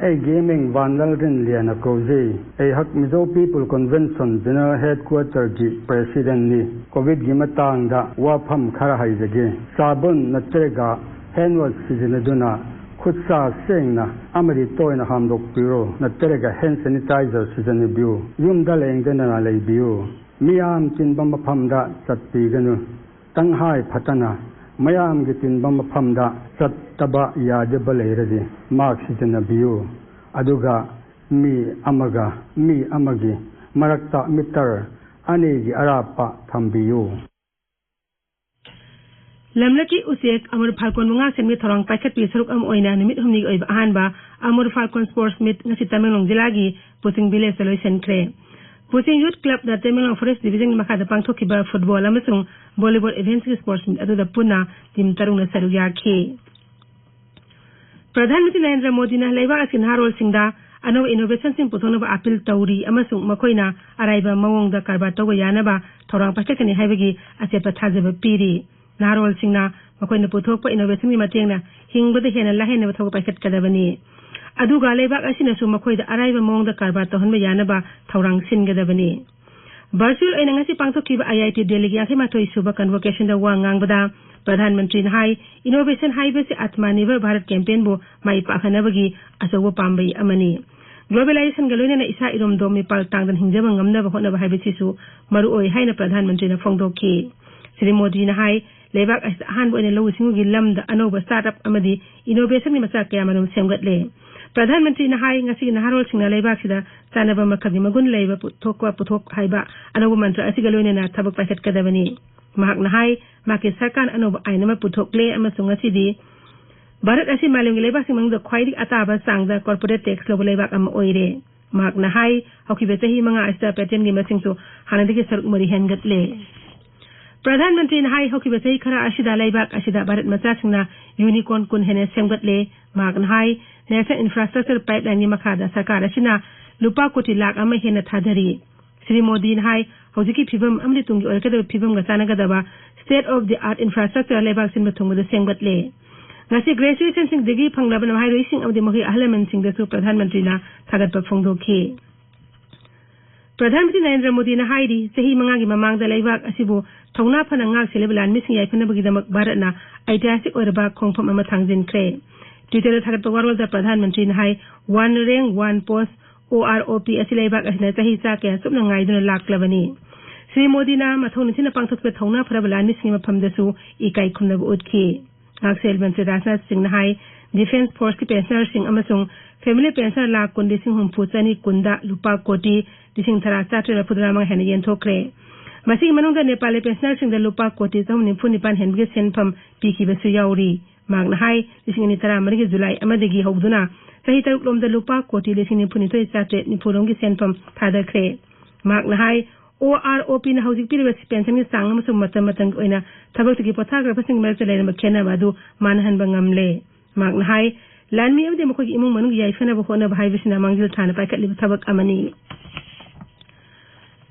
ꯑꯩꯒꯤ ꯃꯤꯡ ꯕꯂꯔꯗꯤꯟ ꯔꯤꯌꯥꯅꯥ ꯀꯧꯖꯩ꯫ ꯑꯩꯍꯥꯛ Mizo People Convention General Headquarterꯒꯤ presidentꯅꯤ꯫ COVIDꯒꯤ ꯃꯇꯥꯡꯗ ꯋꯥꯐꯝ ꯈꯔ ꯍꯥꯏꯖꯒꯦ꯫ ꯁꯥꯕꯨꯟ ꯅꯠꯇ꯭ꯔꯒ hand wash ꯁꯤꯖꯤꯟꯅꯗꯨꯅ ꯈꯨꯠ ꯁꯥ ꯁꯦꯡꯅ ꯑꯃꯗꯤ ꯇꯣꯏꯅ ꯍꯥꯝꯗꯣꯛꯄꯤꯔꯨ, ꯅꯠꯇ꯭ꯔꯒ hand sanitizer ꯁꯤꯖꯤꯟꯅꯕꯤꯌꯨ꯫ ꯌꯨꯝꯗ ꯂꯦꯡꯗꯅ ꯂꯩꯕꯤꯌꯨ꯫ ꯃꯤꯌꯥꯝ ꯇꯤꯟꯕ ꯃꯐꯝꯗ ꯆꯠꯄꯤꯒꯅꯨ꯫ ꯇꯉꯥꯏ ꯐꯗꯅ ꯃꯌꯥꯝꯒꯤ ꯇꯤꯟꯕ ꯃꯐꯝꯗ ꯆꯠꯇꯕ ꯌꯥꯗꯕ ꯂꯩꯔꯗꯤ mask ꯁꯤꯖꯤꯟꯅꯕꯤꯌꯨ꯫ ꯑꯗꯨꯒ ꯃꯤ ꯑꯃꯒ ꯃꯤ ꯑꯃꯒꯤ ꯃꯔꯛꯇ meter ꯑꯅꯤꯒꯤ ꯑꯔꯥꯞꯄ ꯊꯝꯕꯤꯌꯨ꯫ ꯂꯝꯂꯛꯀꯤ ꯎꯆꯦꯛ ꯑꯃꯨꯔ ꯐꯥꯜꯀꯣꯟꯕꯨ ꯉꯥꯛꯁꯦꯟꯕꯒꯤ ꯊꯧꯔꯥꯡ ꯄꯥꯏꯈꯠꯄꯒꯤ ꯁꯔꯨꯛ ꯑꯃ ꯑꯣꯏꯅ ꯅꯨꯃꯤꯠ ꯍꯨꯝꯅꯤꯒꯤ ꯑꯣꯏꯕ ꯑꯍꯥꯟꯕ ꯑꯃꯨꯔ ꯐꯥꯜꯀꯣꯟ Sports Meet ꯉꯁꯤ ꯇꯃꯦꯡꯂꯣꯡ ꯖꯤꯂꯥꯒꯤ ꯄꯨꯆꯤꯡ villageꯇ ꯂꯣꯏꯁꯤꯟꯈ꯭ꯔꯦ꯫ ꯄꯨꯆꯤꯡ Youth Clubꯇ ꯇꯃꯦꯡꯂꯣꯡ Forest Divisionꯒꯤ ꯃꯈꯥꯗ ꯄꯥꯡꯊꯣꯛꯈꯤꯕ football ꯑꯃꯁꯨꯡ volleyball eventsꯀꯤ sports meet ꯑꯗꯨꯗ ꯄꯨꯟꯅ team ꯇꯔꯨꯛꯅ ꯁꯔꯨꯛ ꯌꯥꯈꯤ꯫ ꯄ꯭ꯔꯙꯥꯟ ꯃꯟꯇ꯭ꯔꯤ ꯅꯔꯦꯟꯗ꯭ꯔ ꯃꯣꯗꯤꯅ ꯂꯩꯕꯥꯛ ꯑꯁꯤꯒꯤ ꯅꯍꯥꯔꯣꯜꯁꯤꯡꯗ ꯑꯅꯧꯕ innovationꯁꯤꯡ ꯄꯨꯊꯣꯛꯅꯕ ꯑꯥꯄꯤꯜ ꯇꯧꯔꯤ ꯑꯃꯁꯨꯡ ꯃꯈꯣꯏꯅ ꯑꯔꯥꯏꯕ ꯃꯑꯣꯡꯗ ꯀꯔꯕꯥꯔ ꯇꯧꯕ ꯌꯥꯅꯕ ꯊꯧꯔꯥꯡ ꯄꯥꯏꯈꯠꯀꯅꯤ ꯍꯥꯏꯕꯒꯤ ꯑꯆꯦꯠꯄ ꯊꯥꯖꯕ ꯄꯤꯔꯤ꯫ ꯅꯍꯥꯔꯣꯜꯁꯤꯡꯅ ꯃꯈꯣꯏꯅ ꯄꯨꯊꯣꯛꯄ innovationꯒꯤ ꯃꯇꯦꯡꯅ ꯍꯤꯡꯕꯗ ꯍꯦꯟꯅ ꯂꯥꯏꯍꯟꯅꯕ ꯊꯕꯛ ꯄꯥꯏꯈꯠꯀꯗꯕꯅꯤ꯫ ꯑꯗꯨꯒ ꯂꯩꯕꯥꯛ ꯑꯁꯤꯅꯁꯨ ꯃꯈꯣꯏꯗ ꯑꯔꯥꯏꯕ ꯃꯑꯣꯡꯗ ꯀꯔꯕꯥꯔ ꯇꯧꯍꯟꯕ ꯌꯥꯅꯕ ꯊꯧꯔꯥꯡ ꯁꯤꯟꯒꯗꯕꯅꯤ꯫ Virtual ꯑꯣꯏꯅ ꯉꯁꯤ ꯄꯥꯡꯊꯣꯛꯈꯤꯕ IIT Delhiꯒꯤ ꯌꯥꯡꯈꯩ ꯃꯥꯊꯣꯏ ꯁꯨꯕ convocationꯗ ꯋꯥ ꯉꯥꯡꯕꯗ ꯄ꯭ꯔꯙꯥꯟ ꯃꯟꯇ꯭ꯔꯤꯅ ꯍꯥꯏ, innovation ꯍꯥꯏꯕꯁꯤ Atmanirbhar Bharat campaignꯕꯨ ꯃꯥꯏ ꯄꯥꯛꯍꯟꯅꯕꯒꯤ ꯑꯆꯧꯕ ꯄꯥꯝꯕꯩ ꯑꯃꯅꯤ꯫ Globalizationꯒ ꯂꯣꯏꯅꯅ ꯏꯁꯥ ꯏꯔꯣꯝꯗꯣꯝ ꯃꯤꯄꯥꯜ ꯇꯥꯡꯗꯅ ꯍꯤꯡꯖꯕ ꯉꯝꯅꯕ ꯍꯣꯠꯅꯕ ꯍꯥꯏꯕꯁꯤꯁꯨ ꯃꯔꯨ ꯑꯣꯏ ꯍꯥꯏꯅ ꯄ꯭ꯔꯙꯥꯟ ꯃꯟꯇ꯭ꯔꯤꯅ ꯐꯣꯡꯗꯣꯛꯈꯤ꯫ ꯁ꯭ꯔꯤ ꯃꯣꯗꯤꯅ ꯍꯥꯏ, ꯂꯩꯕꯥꯛ ꯑꯁꯤꯗ ꯑꯍꯥꯟꯕ ꯑꯣꯏꯅ ꯂꯧꯎ ꯁꯤꯡꯎꯒꯤ ꯂꯝꯗ ꯑꯅꯧꯕ startup ꯑꯃꯗꯤ innovationꯒꯤ ꯃꯆꯥꯛ ꯀꯌꯥꯃꯔꯨꯝ ꯁꯦꯝꯒꯠꯂꯦ꯫ ꯄ꯭ꯔꯙꯥꯟ ꯃꯟꯇ꯭ꯔꯤꯅ ꯍꯥꯏ, ꯉꯁꯤꯒꯤ ꯅꯍꯥꯔꯣꯜꯁꯤꯡꯅ ꯂꯩꯕꯥꯛꯁꯤꯗ ꯆꯥꯟꯅꯕ ꯃꯈꯜꯒꯤ ꯃꯒꯨꯟ ꯂꯩꯕ ꯄꯨꯊꯣꯛꯄ ꯄꯨꯊꯣꯛ ꯍꯥꯏꯕ ꯑꯅꯧꯕ ꯃꯟꯇ꯭ꯔ ꯑꯁꯤꯒ ꯂꯣꯏꯅꯅ ꯊꯕꯛ ꯄꯥꯏꯈꯠꯀꯗꯕꯅꯤ꯫ ꯃꯍꯥꯛꯅ ꯍꯥꯏ, ꯃꯍꯥꯛꯀꯤ ꯁꯔꯀꯥꯔꯅ ꯑꯅꯧꯕ ꯑꯥꯏꯟ ꯑꯃ ꯄꯨꯊꯣꯛꯂꯦ ꯑꯃꯁꯨꯡ ꯉꯁꯤꯗꯤ ꯚꯥꯔꯠ ꯑꯁꯤ ꯃꯥꯂꯦꯝꯒꯤ ꯂꯩꯕꯥꯛꯁꯤꯡ ꯃꯅꯨꯡꯗ ꯈ꯭ꯋꯥꯏꯗꯒꯤ ꯑꯇꯥꯕ ꯆꯥꯡꯗ corporate tax ꯂꯧꯕ ꯂꯩꯕꯥꯛ ꯑꯃ ꯑꯣꯏꯔꯦ꯫ ꯃꯍꯥꯛꯅ ꯍꯥꯏ, ꯍꯧꯈꯤꯕ ꯆꯍꯤ ꯃꯉꯥ ꯑꯁꯤꯗ patentꯒꯤ ꯃꯁꯤꯡꯁꯨ ꯍꯥꯟꯅꯗꯒꯤ ꯁꯔꯨꯛ ꯃꯔꯤ ꯍꯦꯟꯒꯠꯂꯦ꯫ ꯄ꯭ꯔꯙꯥꯟ ꯃꯟꯇ꯭ꯔꯤꯅ ꯍꯥꯏ, ꯍꯧꯈꯤꯕ ꯆꯍꯤ ꯈꯔ ꯑꯁꯤꯗ ꯂꯩꯕꯥꯛ ꯑꯁꯤꯗ ꯚꯥꯔꯠ ꯃꯆꯥꯁꯤꯡꯅ ꯌꯨꯅꯤꯀꯣꯔꯟ ꯀꯨꯟ ꯍꯦꯟꯅ ꯁꯦꯝꯒꯠꯂꯦ꯫ ꯃꯍꯥꯛꯅ ꯍꯥꯏ, National Infrastructure Pipeline ꯒꯤ ꯃꯈꯥꯗ ꯁꯔꯀꯥꯔ ꯑꯁꯤꯅ ꯂꯨꯄꯥ ꯀꯣꯇꯤ ꯂꯥꯈ ꯑꯃ ꯍꯦꯟꯅ ꯊꯥꯗꯔꯤ꯫ ꯁ꯭ꯔꯤ ꯃꯣꯗꯤꯅ ꯍꯥꯏ, ꯍꯧꯖꯤꯛꯀꯤ ꯐꯤꯕꯝ ꯑꯃꯗꯤ ꯇꯨꯡꯒꯤ ꯑꯣꯏꯔꯛꯀꯗꯕ ꯐꯤꯕꯝꯒ ꯆꯥꯟꯅꯒꯗꯕ state of the art infrastructure ꯂꯩꯕꯥꯛ ꯁꯤꯟꯕ ꯊꯨꯡꯕꯗ ꯁꯦꯝꯒꯠꯂꯦ꯫ ꯉꯁꯤ graduation ꯁꯤꯡꯗꯒꯤ ꯐꯪꯂꯕ ꯃꯍꯩꯔꯣꯏꯁꯤꯡ ꯑꯃꯗꯤ ꯃꯈꯣꯏꯒꯤ ꯑꯍꯜ ꯂꯃꯟꯁꯤꯡꯗꯁꯨ ꯄ꯭ꯔꯙꯥꯟ ꯃꯟꯇ꯭ꯔꯤꯅ ꯊꯥꯒꯠꯄ ꯐꯣꯡꯗꯣꯛꯈꯤ꯫ ꯄ꯭ꯔꯙꯥꯟ ꯃꯟꯇ꯭ꯔꯤ ꯅꯔꯦꯟꯗ꯭ꯔ ꯃꯣꯗꯤꯅ ꯍꯥꯏꯔꯤ, ꯆꯍꯤ ꯃꯉꯥꯒꯤ ꯃꯃꯥꯡꯗ ꯂꯩꯕꯥꯛ ꯑꯁꯤꯕꯨ ꯊꯧꯅꯥ ꯐꯅ ꯉꯥꯛ ꯁꯦꯜꯂꯤꯕ ꯂꯥꯟꯃꯤꯁꯤꯡ ꯌꯥꯏꯐꯅꯕꯒꯤꯗꯃꯛ ꯚꯥꯔꯠꯅ ꯑꯩꯇꯤꯍꯥꯁꯤꯛ ꯑꯣꯏꯔꯕ ꯈꯣꯡꯐꯝ ꯑꯃ ꯊꯥꯡꯖꯤꯟꯈ꯭ꯔꯦ꯫ Twitter ꯗ ꯊꯥꯒꯠꯄ ꯋꯥꯔꯣꯜꯗ ꯄ꯭ꯔꯙꯥꯟ ꯃꯟꯇ꯭ꯔꯤꯅ ꯍꯥꯏ, One Rank, One Post, O R O P ꯑꯁꯤ ꯂꯩꯕꯥꯛ ꯑꯁꯤꯅ ꯆꯍꯤ ꯆꯥ ꯀꯌꯥ ꯆꯨꯞꯅ ꯉꯥꯏꯗꯨꯅ ꯂꯥꯛꯂꯕꯅꯤ꯫ ꯁ꯭ꯔꯤ ꯃꯣꯗꯤꯅ ꯃꯊꯧ ꯅꯤꯡꯊꯤꯅ ꯄꯥꯡꯊꯣꯛꯈꯤꯕ ꯊꯧꯅꯥ ꯐꯔꯕ ꯂꯥꯟꯃꯤꯁꯤꯡꯒꯤ ꯃꯐꯝꯗꯁꯨ ꯏꯀꯥꯏ ꯈꯨꯝꯅꯕ ꯎꯠꯈꯤ꯫ ꯉꯥꯛꯁꯦꯜ ꯃꯟꯇ꯭ꯔꯤ ꯔꯥꯖꯅꯥꯊ ꯁꯤꯡꯅ ꯍꯥꯏ, Defence Force ꯀꯤ ꯄꯦꯟꯁꯅꯔꯁꯤꯡ ꯑꯃꯁꯨꯡ family ꯄꯦꯟꯁꯅꯔ ꯂꯥꯈ ꯀꯨꯟ ꯂꯤꯁꯤꯡ ꯍꯨꯝꯐꯨ ꯆꯅꯤ ꯀꯨꯟꯗ ꯂꯨꯄꯥ ꯀꯣꯇꯤ ꯂꯤꯁꯤꯡ ꯇꯔꯥ ꯆꯥꯇ꯭ꯔꯦꯠ ꯃꯔꯤꯐꯨꯇꯔꯥ ꯃꯉꯥ ꯍꯦꯟꯅ ꯌꯦꯟꯊꯣꯛꯈ꯭ꯔꯦ꯫ ꯃꯁꯤꯒꯤ ꯃꯅꯨꯡꯗ ꯅꯦꯄꯥꯂꯤ ꯄꯦꯟꯁꯅꯔꯁꯤꯡꯗ ꯂꯨꯄꯥ ꯀꯣꯇꯤ ꯆꯍꯨꯝ ꯅꯤꯐꯨ ꯅꯤꯄꯥꯟ ꯍꯦꯟꯕꯒꯤ ꯁꯦꯟꯐꯝ ꯄꯤꯈꯤꯕꯁꯨ ꯌꯥꯎꯔꯤ꯫ ꯃꯍꯥꯛꯅ ꯍꯥꯏ, ꯂꯤꯁꯤꯡ ꯑꯅꯤ ꯇꯔꯥꯃꯔꯤꯒꯤ ꯖꯨꯂꯥꯏ ꯑꯃꯗꯒꯤ ꯍꯧꯗꯨꯅ ꯆꯍꯤ ꯇꯔꯨꯛ ꯂꯣꯝꯗ ꯂꯨꯄꯥ ꯀꯣꯇꯤ ꯂꯤꯁꯤꯡ ꯅꯤꯐꯨ ꯅꯤꯊꯣꯏ ꯆꯥꯇ꯭ꯔꯦꯠ ꯅꯤꯐꯨ ꯔꯣꯝꯒꯤ ꯁꯦꯟꯐꯝ ꯊꯥꯗꯈ꯭ꯔꯦ꯫ ꯃꯍꯥꯛꯅ ꯍꯥꯏ, O R O P ꯅ ꯍꯧꯖꯤꯛ ꯄꯤꯔꯤꯕ ꯄꯦꯟꯁꯟꯒꯤ ꯆꯥꯡ ꯑꯃꯁꯨꯡ ꯃꯇꯝ ꯃꯇꯝꯒꯤ ꯑꯣꯏꯅ ꯊꯕꯛꯇꯒꯤ ꯄꯣꯊꯥꯈ꯭ꯔꯕꯁꯤꯡꯒꯤ ꯃꯔꯛꯇ ꯂꯩꯔꯝꯕ ꯈꯦꯠꯅꯕ ꯑꯗꯨ ꯃꯥꯟꯅꯍꯟꯕ ꯉꯝꯂꯦ꯫ ꯃꯍꯥꯛꯅ ꯍꯥꯏ, ꯂꯥꯟꯃꯤ ꯑꯃꯗꯤ ꯃꯈꯣꯏꯒꯤ ꯏꯃꯨꯡ ꯃꯅꯨꯡꯒꯤ ꯌꯥꯏꯐꯅꯕ ꯍꯣꯠꯅꯕ ꯍꯥꯏꯕꯁꯤꯅ ꯃꯥꯡꯖꯤꯜ ꯊꯥꯅ ꯄꯥꯏꯈꯠꯂꯤꯕ ꯊꯕꯛ ꯑꯃꯅꯤ꯫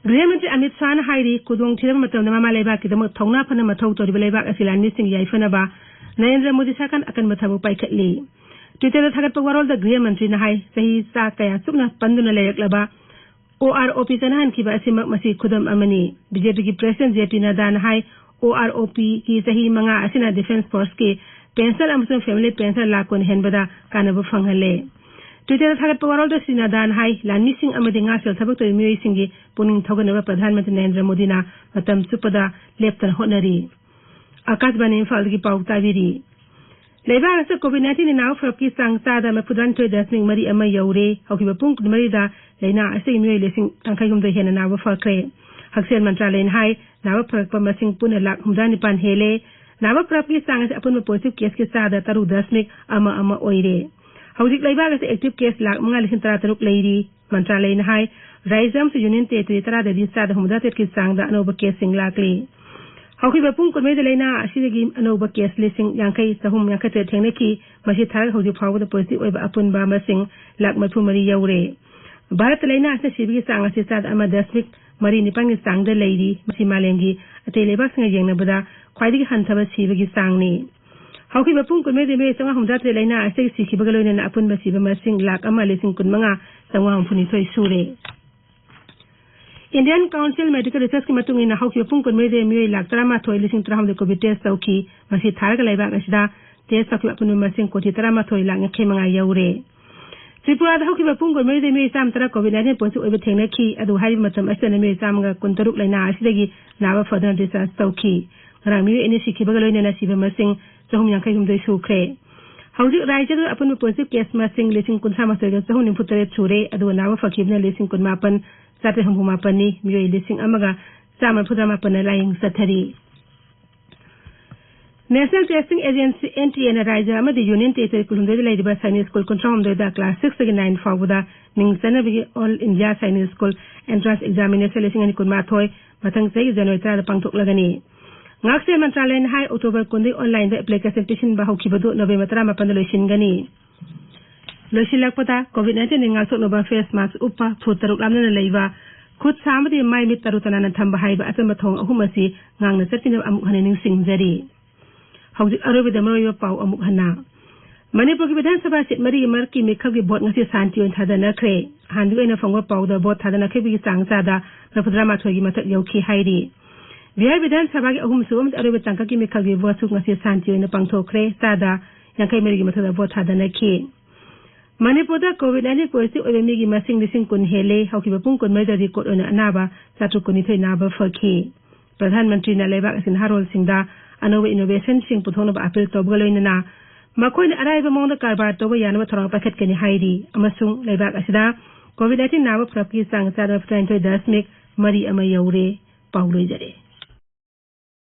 ꯒ꯭ꯔꯤꯍ ꯃꯟꯇ꯭ꯔꯤ ꯑꯃꯤꯠ ꯁꯥꯍꯅ ꯍꯥꯏꯔꯤ, ꯈꯨꯗꯣꯡꯊꯤꯔꯕ ꯃꯇꯝꯗ ꯃꯃꯥ ꯂꯩꯕꯥꯛꯀꯤꯗꯃꯛ ꯊꯧꯅꯥ ꯐꯅ ꯃꯊꯧ ꯇꯧꯔꯤꯕ ꯂꯩꯕꯥꯛ ꯑꯁꯤ ꯂꯥꯟꯃꯤꯁꯤꯡꯒꯤ ꯌꯥꯏꯐꯅꯕ ꯅꯔꯦꯟꯗ꯭ꯔ ꯃꯣꯗꯤ ꯁꯔꯀꯥꯔꯅ ꯑꯀꯟꯕ ꯊꯕꯛ ꯄꯥꯏꯈꯠꯂꯤ꯫ Twitter ꯗ ꯊꯥꯒꯠꯄ ꯋꯥꯔꯣꯜꯗ ꯒ꯭ꯔꯤꯍ ꯃꯟꯇ꯭ꯔꯤꯅ ꯍꯥꯏ, ꯆꯍꯤ ꯆꯥ ꯀꯌꯥ ꯆꯨꯞꯅ ꯄꯟꯗꯨꯅ ꯂꯩꯔꯛꯂꯕ O R O P ꯆꯠꯅꯍꯟꯈꯤꯕ ꯑꯁꯤꯃꯛ ꯃꯁꯤ ꯈꯨꯗꯝ ꯑꯃꯅꯤ꯫ B J P ꯒꯤ President J P ꯅꯗꯥꯅ ꯍꯥꯏ, O R O P ꯒꯤ ꯆꯍꯤ ꯃꯉꯥ ꯑꯁꯤꯅ Defence Force ꯀꯤ ꯄꯦꯟꯁꯟ ꯑꯃꯁꯨꯡ family ꯄꯦꯟꯁꯟ ꯂꯥꯈ ꯀꯨꯟ ꯍꯦꯟꯕꯗ ꯀꯥꯟꯅꯕ ꯐꯪꯍꯜꯂꯦ꯫ Twitter ꯗ ꯊꯥꯒꯠꯄ ꯋꯥꯔꯣꯜꯗ ꯁ꯭ꯔꯤ ꯅꯗꯥꯅ ꯍꯥꯏ, ꯂꯥꯟꯃꯤꯁꯤꯡ ꯑꯃꯗꯤ ꯉꯥꯛꯁꯦꯜ ꯊꯕꯛ ꯇꯧꯔꯤꯕ ꯃꯤꯑꯣꯏꯁꯤꯡꯒꯤ ꯄꯨꯛꯅꯤꯡ ꯊꯧꯒꯠꯅꯕ ꯄ꯭ꯔꯙꯥꯟ ꯃꯟꯇ꯭ꯔꯤ ꯅꯔꯦꯟꯗ꯭ꯔ ꯃꯣꯗꯤꯅ ꯃꯇꯝ ꯆꯨꯞꯄꯗ ꯂꯦꯞꯇꯅ ꯍꯣꯠꯅꯔꯤ꯫ ꯑꯥꯀꯥꯁꯕꯥꯅꯤ ꯏꯝꯐꯥꯜꯗꯒꯤ ꯄꯥꯎ ꯇꯥꯕꯤꯔꯤ꯫ ꯂꯩꯕꯥꯛ ꯑꯁꯤꯗ COVID nineteen ꯒꯤ ꯅꯥꯕ ꯐꯔꯛꯀꯤ ꯆꯥꯡ ꯆꯥꯗ ꯃꯔꯤꯐꯨꯇꯔꯥꯅꯤꯊꯣꯏ ꯗꯁꯃꯤꯛ ꯃꯔꯤ ꯑꯃ ꯌꯧꯔꯦ꯫ ꯍꯧꯈꯤꯕ ꯄꯨꯡ ꯀꯨꯟꯃꯔꯤꯗ ꯂꯥꯏꯅꯥ ꯑꯁꯤꯒꯤ ꯃꯤꯑꯣꯏ ꯂꯤꯁꯤꯡ ꯌꯥꯡꯈꯩ ꯍꯨꯝꯗꯣꯏ ꯍꯦꯟꯅ ꯅꯥꯕ ꯐꯈ꯭ꯔꯦ꯫ ꯍꯛꯁꯦꯜ ꯃꯟꯇ꯭ꯔꯥꯂꯌꯅ ꯍꯥꯏ, ꯅꯥꯕ ꯐꯔꯛꯄ ꯃꯁꯤꯡ ꯄꯨꯟꯅ ꯂꯥꯈ ꯍꯨꯝꯗ꯭ꯔꯥ ꯅꯤꯄꯥꯟ ꯍꯦꯜꯂꯦ꯫ ꯅꯥꯕ ꯐꯔꯛꯀꯤ ꯆꯥꯡ ꯑꯁꯤ ꯑꯄꯨꯟꯕ positive case ꯀꯤ ꯆꯥꯗ ꯇꯔꯨꯛ ꯗꯁꯃꯤꯛ ꯑꯃ ꯑꯃ ꯑꯣꯏꯔꯦ꯫ ꯍꯧꯖꯤꯛ ꯂꯩꯕꯥꯛ ꯑꯁꯤꯗ active case ꯂꯥꯈ ꯃꯉꯥ ꯂꯤꯁꯤꯡ ꯇꯔꯥ ꯇꯔꯨꯛ ꯂꯩꯔꯤ꯫ ꯃꯟꯇ꯭ꯔꯥꯂꯌꯅ ꯍꯥꯏ, ꯔꯥꯖ꯭ꯌ ꯑꯃꯁꯨꯡ Union Territory ꯇꯔꯥꯗꯗꯤ ꯆꯥꯗ ꯍꯨꯝꯐꯨꯇꯔꯥꯇꯔꯦꯠꯀꯤ ꯆꯥꯡꯗ ꯑꯅꯧꯕ case ꯁꯤꯡ ꯂꯥꯛꯂꯤ꯫ ꯍꯧꯈꯤꯕ ꯄꯨꯡ ꯀꯨꯟꯃꯔꯤꯗ ꯂꯥꯏꯅꯥ ꯑꯁꯤꯗꯒꯤ ꯑꯅꯧꯕ ꯀꯦꯁ ꯂꯤꯁꯤꯡ ꯌꯥꯡꯈꯩ ꯆꯍꯨꯝ ꯌꯥꯡꯈꯩ ꯇꯔꯦꯠ ꯊꯦꯡꯅꯈꯤ꯫ ꯃꯁꯤ ꯊꯥꯔꯒ ꯍꯧꯖꯤꯛ ꯐꯥꯎꯕꯗ ꯄꯣꯖꯤꯇꯤꯚ ꯑꯣꯏꯕ ꯑꯄꯨꯟꯕ ꯃꯁꯤꯡ ꯂꯥꯈ ꯃꯔꯤꯐꯨ ꯃꯔꯤ ꯌꯧꯔꯦ꯫ ꯚꯥꯔꯠꯇ ꯂꯥꯏꯅꯥ ꯑꯁꯤꯅ ꯁꯤꯕꯒꯤ ꯆꯥꯡ ꯑꯁꯤ ꯆꯥꯗ ꯑꯃ ꯗꯁꯃꯤꯛ ꯃꯔꯤ ꯅꯤꯄꯥꯟꯒꯤ ꯆꯥꯡꯗ ꯂꯩꯔꯤ꯫ ꯃꯁꯤ ꯃꯥꯂꯦꯝꯒꯤ ꯑꯇꯩ ꯂꯩꯕꯥꯛꯁꯤꯡꯒ ꯌꯦꯡꯅꯕꯗ ꯈ꯭ꯋꯥꯏꯗꯒꯤ ꯍꯟꯊꯕ ꯁꯤꯕꯒꯤ ꯆꯥꯡꯅꯤ꯫ ꯍꯧꯈꯤꯕ ꯄꯨꯡ ꯀꯨꯟꯃꯔꯤꯗ ꯃꯤꯑꯣꯏ ꯆꯥꯝꯃꯉꯥ ꯍꯨꯝꯐꯨꯇꯔꯥꯇꯔꯦꯠ ꯂꯥꯏꯅꯥ ꯑꯁꯤꯗꯒꯤ ꯁꯤꯈꯤꯕꯒ ꯂꯣꯏꯅꯅ ꯑꯄꯨꯟꯕ ꯁꯤꯕ ꯃꯁꯤꯡ ꯂꯥꯈ ꯑꯃ ꯂꯤꯁꯤꯡ ꯀꯨꯟꯃꯉꯥ ꯆꯥꯝꯃꯉꯥ ꯍꯨꯝꯐꯨꯅꯤꯊꯣꯏ ꯁꯨꯔꯦ꯫ Indian Council Medical Researchꯀꯤ ꯃꯇꯨꯡ ꯏꯟꯅ ꯍꯧꯈꯤꯕ ꯄꯨꯡ ꯀꯨꯟꯃꯔꯤꯗ ꯃꯤꯑꯣꯏ ꯂꯥꯈ ꯇꯔꯥꯃꯥꯊꯣꯏ ꯂꯤꯁꯤꯡ ꯇꯔꯥꯍꯨꯝꯗꯣꯏ COVID test ꯇꯧꯈꯤ꯫ ꯃꯁꯤ ꯊꯥꯔꯒ ꯂꯩꯕꯥꯛ ꯑꯁꯤꯗ test ꯇꯧꯈꯤꯕ ꯑꯄꯨꯟꯕ ꯃꯁꯤꯡ ꯀꯣꯇꯤ ꯇꯔꯥꯃꯥꯊꯣꯏ ꯂꯥꯈ ꯌꯥꯡꯈꯩ ꯃꯉꯥ ꯌꯧꯔꯦ꯫ ꯇ꯭ꯔꯤꯄꯨꯔꯥꯗ ꯍꯧꯈꯤꯕ ꯄꯨꯡ ꯀꯨꯟꯃꯔꯤꯗ ꯃꯤꯑꯣꯏ ꯆꯥꯝꯃ ꯇꯔꯥ COVID nineteen positive ꯑꯣꯏꯕ ꯊꯦꯡꯅꯈꯤ꯫ ꯑꯗꯨꯕꯨ ꯍꯥꯏꯔꯤꯕ ꯃꯇꯝ ꯑꯁꯤꯗꯅ ꯃꯤꯑꯣꯏ ꯆꯥꯝꯃꯒ ꯀꯨꯟꯇꯔꯨꯛ ꯂꯥꯏꯅꯥ ꯑꯁꯤꯗꯒꯤ ꯅꯥꯕ ꯐꯗꯨꯅ discharge ꯇꯧꯈꯤ꯫ ꯉꯔꯥꯡ ꯃꯤꯑꯣꯏ ꯑꯅꯤ ꯁꯤꯈꯤꯕꯒ ꯂꯣꯏꯅꯅ ꯁꯤꯕ ꯃꯁꯤꯡ ꯆꯍꯨꯝ ꯌꯥꯡꯈꯩ ꯍꯨꯝꯗꯣꯏ ꯁꯨꯈ꯭ꯔꯦ꯫ ꯍꯧꯖꯤꯛ ꯔꯥꯖ꯭ꯌꯗ ꯑꯄꯨꯟꯕ positive case ꯃꯁꯤꯡ ꯂꯤꯁꯤꯡ ꯀꯨꯟꯊ꯭ꯔꯥ ꯃꯥꯊꯣꯏꯒ ꯆꯍꯨꯝ ꯅꯤꯐꯨ ꯇꯔꯦꯠ ꯁꯨꯔꯦ, ꯑꯗꯨꯒ ꯅꯥꯕ ꯐꯈꯤꯕꯅ ꯂꯤꯁꯤꯡ ꯀꯨꯟꯃꯥꯄꯟ ꯆꯥꯇ꯭ꯔꯦꯠ ꯍꯨꯝꯐꯨ ꯃꯥꯄꯟꯅꯤ꯫ ꯃꯤꯑꯣꯏ ꯂꯤꯁꯤꯡ ꯑꯃꯒ ꯆꯥꯝꯃ ꯃꯔꯤꯐꯨ ꯇꯔꯥ ꯃꯥꯄꯟꯅ ꯂꯥꯌꯦꯡ ꯆꯠꯊꯔꯤ꯫ National Testing Agency, NTAꯅ ꯔꯥꯖ꯭ꯌ ꯑꯃꯗꯤ Union Territory ꯀꯨꯟꯍꯨꯝꯗꯣꯏꯗ ꯂꯩꯔꯤꯕ ꯁꯥꯏꯅꯤꯛ ꯁ꯭ꯀꯨꯜ ꯀꯨꯟꯊ꯭ꯔꯥ ꯍꯨꯝꯗꯣꯏꯗ class six ꯇꯒꯤ nine ꯐꯥꯎꯕꯗ ꯃꯤꯡ ꯆꯟꯅꯕꯒꯤ All India Sainik school Entrance Examination ꯂꯤꯁꯤꯡ ꯑꯅꯤ ꯀꯨꯟꯃꯥꯊꯣꯏ ꯃꯊꯪ ꯆꯍꯤꯒꯤ January ꯇꯔꯥꯗ ꯄꯥꯡꯊꯣꯛꯂꯒꯅꯤ꯫ ꯉꯥꯛꯁꯦꯜ ꯃꯟꯇ꯭ꯔꯥꯂꯌꯅ ꯍꯥꯏ, October ꯀꯨꯟꯗꯒꯤ onlineꯗ application ꯄꯤꯁꯤꯟꯕ ꯍꯧꯈꯤꯕꯗꯨ November ꯇꯔꯥꯃꯥꯄꯟꯗ ꯂꯣꯏꯁꯤꯟꯒꯅꯤ꯫ ꯂꯣꯏꯁꯤꯜꯂꯛꯄꯗ, COVID nineteenꯗꯒꯤ ꯉꯥꯛꯊꯣꯛꯅꯕ face mask ꯎꯞꯄ, ꯐꯨꯠ ꯇꯔꯨꯛ ꯂꯥꯞꯅꯅ ꯂꯩꯕ, ꯈꯨꯠ ꯁꯥ ꯑꯃꯗꯤ ꯃꯥꯏ ꯃꯤꯠ ꯇꯔꯨ ꯇꯅꯥꯟꯅ ꯊꯝꯕ ꯍꯥꯏꯕ ꯑꯆꯝꯕ ꯊꯧꯑꯣꯡ ꯑꯍꯨꯝ ꯑꯁꯤ ꯉꯥꯛꯅ ꯆꯠꯄꯤꯅꯕ ꯑꯃꯨꯛ ꯍꯟꯅ ꯅꯤꯡꯁꯤꯡꯖꯔꯤ꯫ ꯍꯧꯖꯤꯛ ꯑꯔꯣꯏꯕꯗ ꯃꯔꯨꯑꯣꯏꯕ ꯄꯥꯎ ꯑꯃꯨꯛ ꯍꯟꯅ꯫ ꯃꯅꯤꯄꯨꯔꯒꯤ ꯕꯤꯙꯥꯟ ꯁꯚꯥ ꯁꯤꯠ ꯃꯔꯤꯒꯤ ꯃꯔꯛꯀꯤ ꯃꯤꯈꯜꯒꯤ ꯚꯣꯠ ꯉꯁꯤ ꯁꯥꯟꯇꯤ ꯑꯣꯏꯅ ꯊꯥꯗꯅꯈ꯭ꯔꯦ꯫ ꯑꯍꯥꯟꯕꯒꯤ ꯑꯣꯏꯅ ꯐꯪꯕ ꯄꯥꯎꯗ ꯚꯣꯠ ꯊꯥꯗꯅꯈꯤꯕꯒꯤ ꯆꯥꯡ ꯆꯥꯗ ꯃꯔꯤꯐꯨꯇꯔꯥ ꯃꯥꯊꯣꯏꯒꯤ ꯃꯊꯛ ꯌꯧꯈꯤ ꯍꯥꯏꯔꯤ꯫ ꯕꯤꯍꯥꯔ ꯕꯤꯙꯥꯟ ꯁꯚꯥꯒꯤ ꯑꯍꯨꯝꯁꯨꯕ ꯑꯃꯗꯤ ꯑꯔꯣꯏꯕ ꯇꯥꯡꯀꯛꯀꯤ ꯃꯤꯈꯜꯒꯤ ꯚꯣꯠꯁꯨ ꯉꯁꯤ ꯁꯥꯟꯇꯤ ꯑꯣꯏꯅ ꯄꯥꯡꯊꯣꯛꯈ꯭ꯔꯦ꯫ ꯆꯥꯗ ꯌꯥꯡꯈꯩ ꯃꯔꯤꯒꯤ ꯃꯊꯛꯇ ꯚꯣꯠ ꯊꯥꯗꯅꯈꯤ꯫ ꯃꯅꯤꯄꯨꯔꯗ COVID nineteen positive ꯑꯣꯏꯕ ꯃꯤꯒꯤ ꯃꯁꯤꯡ ꯂꯤꯁꯤꯡ ꯀꯨꯟ ꯍꯦꯜꯂꯦ꯫ ꯍꯧꯈꯤꯕ ꯄꯨꯡ ꯀꯨꯟꯃꯔꯤꯗ record ꯑꯣꯏꯅ ꯑꯅꯥꯕ ꯆꯥꯇ꯭ꯔꯨꯛ ꯀꯨꯟꯅꯤꯊꯣꯏ ꯅꯥꯕ ꯐꯈꯤ꯫ ꯄ꯭ꯔꯙꯥꯟ ꯃꯟꯇ꯭ꯔꯤꯅ ꯂꯩꯕꯥꯛ ꯑꯁꯤꯒꯤ ꯅꯍꯥꯔꯣꯜꯁꯤꯡꯗ ꯑꯅꯧꯕ innovationꯁꯤꯡ ꯄꯨꯊꯣꯛꯅꯕ appeal ꯇꯧꯕꯒ ꯂꯣꯏꯅꯅ ꯃꯈꯣꯏꯅ ꯑꯔꯥꯏꯕ ꯃꯑꯣꯡꯗ ꯀꯔꯕꯥꯔ ꯇꯧꯕ ꯌꯥꯅꯕ ꯊꯧꯔꯥꯡ ꯄꯥꯏꯈꯠꯀꯅꯤ ꯍꯥꯏꯔꯤ꯫ ꯑꯃꯁꯨꯡ ꯂꯩꯕꯥꯛ ꯑꯁꯤꯗ COVID nineteen ꯅꯥꯕ ꯐꯔꯛꯄꯒꯤ ꯆꯥꯡ ꯆꯥꯗ ꯇꯔꯥꯅꯤꯊꯣꯏ ꯗꯁꯃꯤꯛ ꯃꯔꯤ ꯑꯃ ꯌꯧꯔꯦ꯫ ꯄꯥꯎ ꯂꯣꯏꯖꯔꯦ꯫